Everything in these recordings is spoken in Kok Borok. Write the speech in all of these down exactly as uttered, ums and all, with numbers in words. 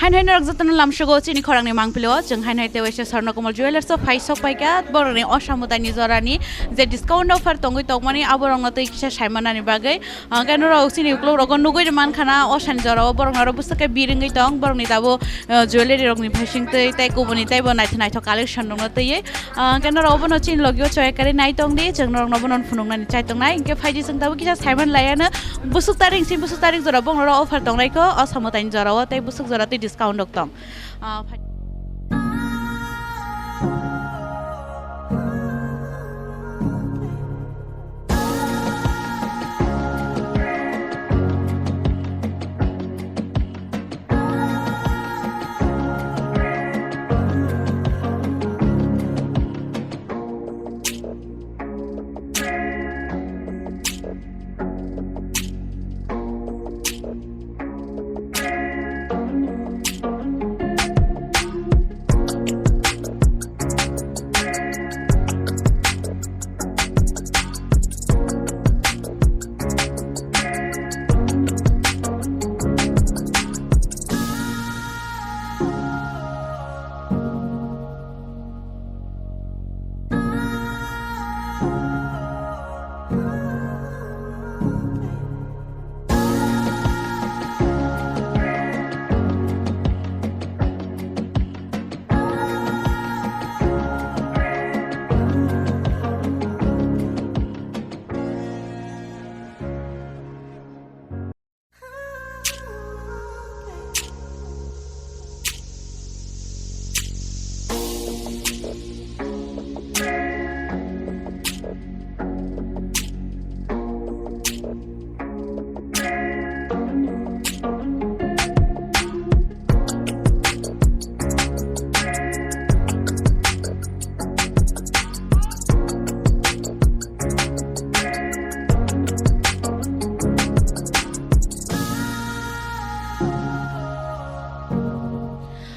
Haino norok jotono lamsogo chini khorangni mangpilio, chwng haino tei waisa Swarna Kamal Jewellers o phai sok paikha, borokni osamwtaini jorani je discount offer tongwi tongmani, aborokno tei kisa saimanani bagwi. Ah, hwnkhe norok chini uklokrokgo nugwi rwmankha na, osani jorao borokno oro bwswk khe bir wngwi tong, borokni tabuk, ah, jewellery rokni phaising twi tei kubuni teibo naithok naithok collection rokno twiwi. Ah, hwnkhe norok obono chini logio choya karwi nai tongdi, chwng norokno bono phunuknani chai tongnai. Hwnkhe phaidi chwng tabuk kisa saiman laiano, bwswk tarik si bwswk tarik jora bongno oro offer tongnaikho, osamwtaini jorao tei bwswk jora tei discount rok tong. Ah, phai-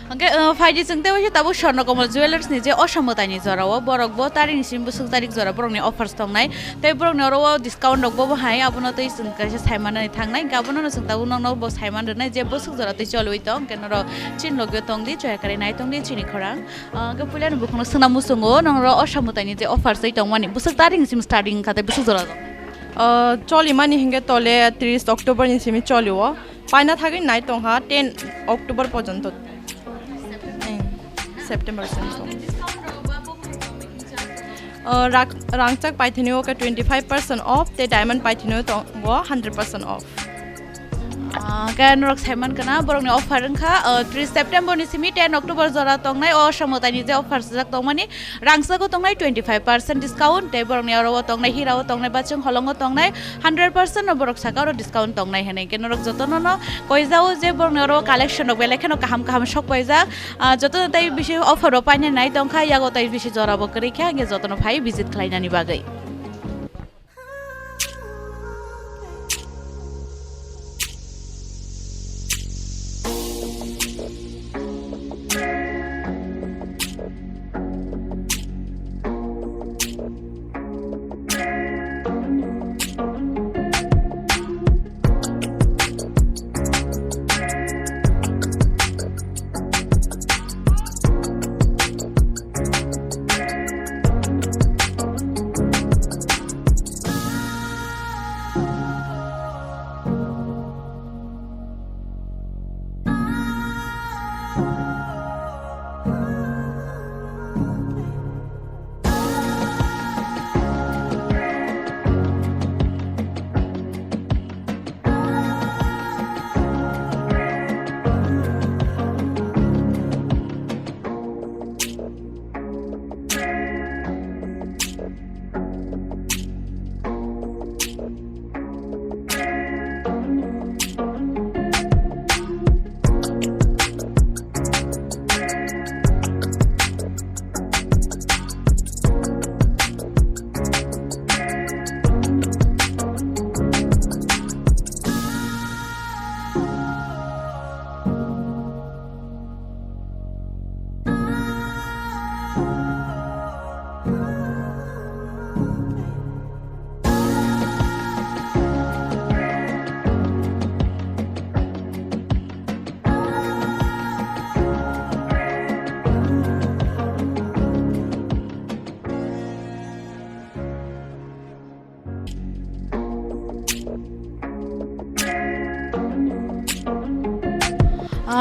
Hwnkhe, uh, phaidi chwng tei waisa tabuk Swarna Kamal Jewellers ni je osamwtaini jorao, borok bo tarik ni simi bwswk tarik jora borokni offers tongnai, tei borokni oro o discount rok bo bo hai, abono tei chwng kaisa saimanani thangnai, hwnkhe abono no chwng tabuk nokno bo saiman rwnai je bwswk jora tei choliwi tong, hwnkhe norok chini logio tongdi, choya karwi nai tongdi chini khorang. Ah, hwnkhe puilani bukhukno swngna muchungo, norok osamwtaini je offers tei tongmani, bwswk tarik ni simi starting wngkha tei bwswk jora tong? Ah, cholimani hwnkhe tole tris October ni simi cholio. Paina thagwi nai tongkha ten October porjonto. Eng, September song song. Uh, rak-, rangchak paithani o khe twenty five percent off, tei diamond paithani o tongo hundred percent off. Ah, khe norok saiman kana borokni offer wngkha, uh, tris September ni simi ten October jora tongnai o osamwtaini je offer swijak tongmani, rangchak o tongnai twenty five percent discount, tei borokni oro o tongnai hira o tongnai bachung holong o tongnai hundred percent no borok saka oro discount tongnai hinwi. Hwnkhe norok jotono no koijao je borokni oro collection rok belai kheno kaham kaham sok paijak. Ah, jotono tei bisi offer bo paina nai tongkha, yago tei bisi jora bo kwrwi kha, hwnkhe jotono phai visit khlainani bagwi.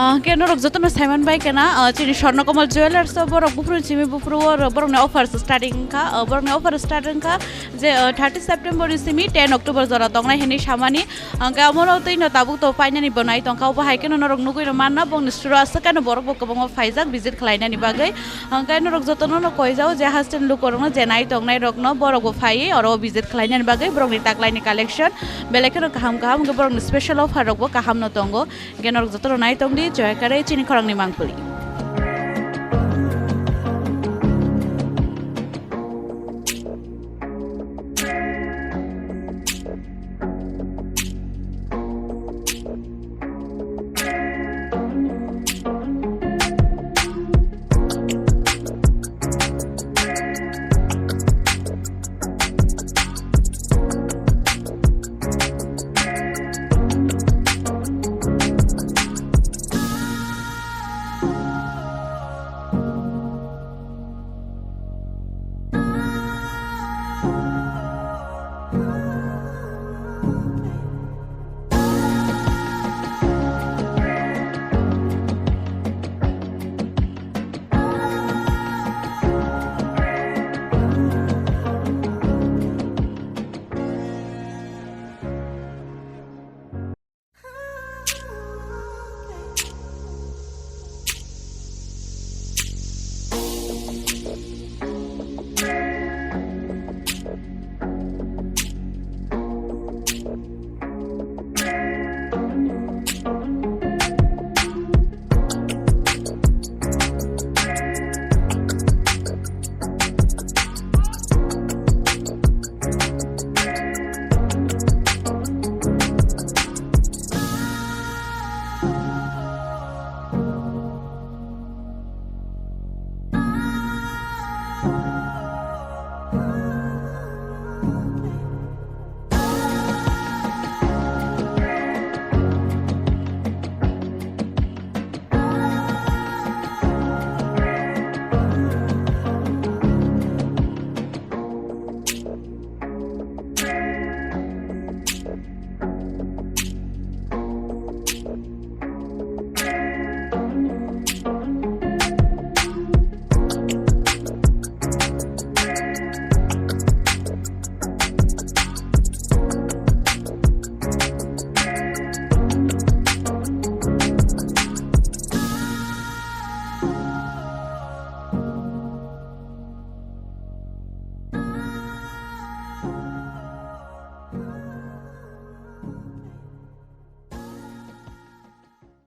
Ah, hwnkhe norok jotono saiman bai khena, ah, chini Swarna Kamal Jewellers o borok buphuru simi buphuru o ro-, borokni offer starting wngkha, ah, borokni offer start wngkha je, ah, thirty September ni simi ten October jora tongnai hinwi samani. Hwnkhe omono twino tabuk to painani bo nai tongkha, obo hai kheno norok nugwi rw manna, bongni store o aswk kheno borok bo kwbangma phaijak visit khlainani bagwi. Hwnkhe norok jotono no koijao je hasten lukorokno je nai tongnai rokno borok bo phaiwi oro visit khlainani bagwi borokni taklaini collection belai kheno kaham kaham, hwnkhe borokni special offer rok bo kaham no tongo. Hwnkhe norok jotono nai tongdi, joy kare chini khorangni mangpili.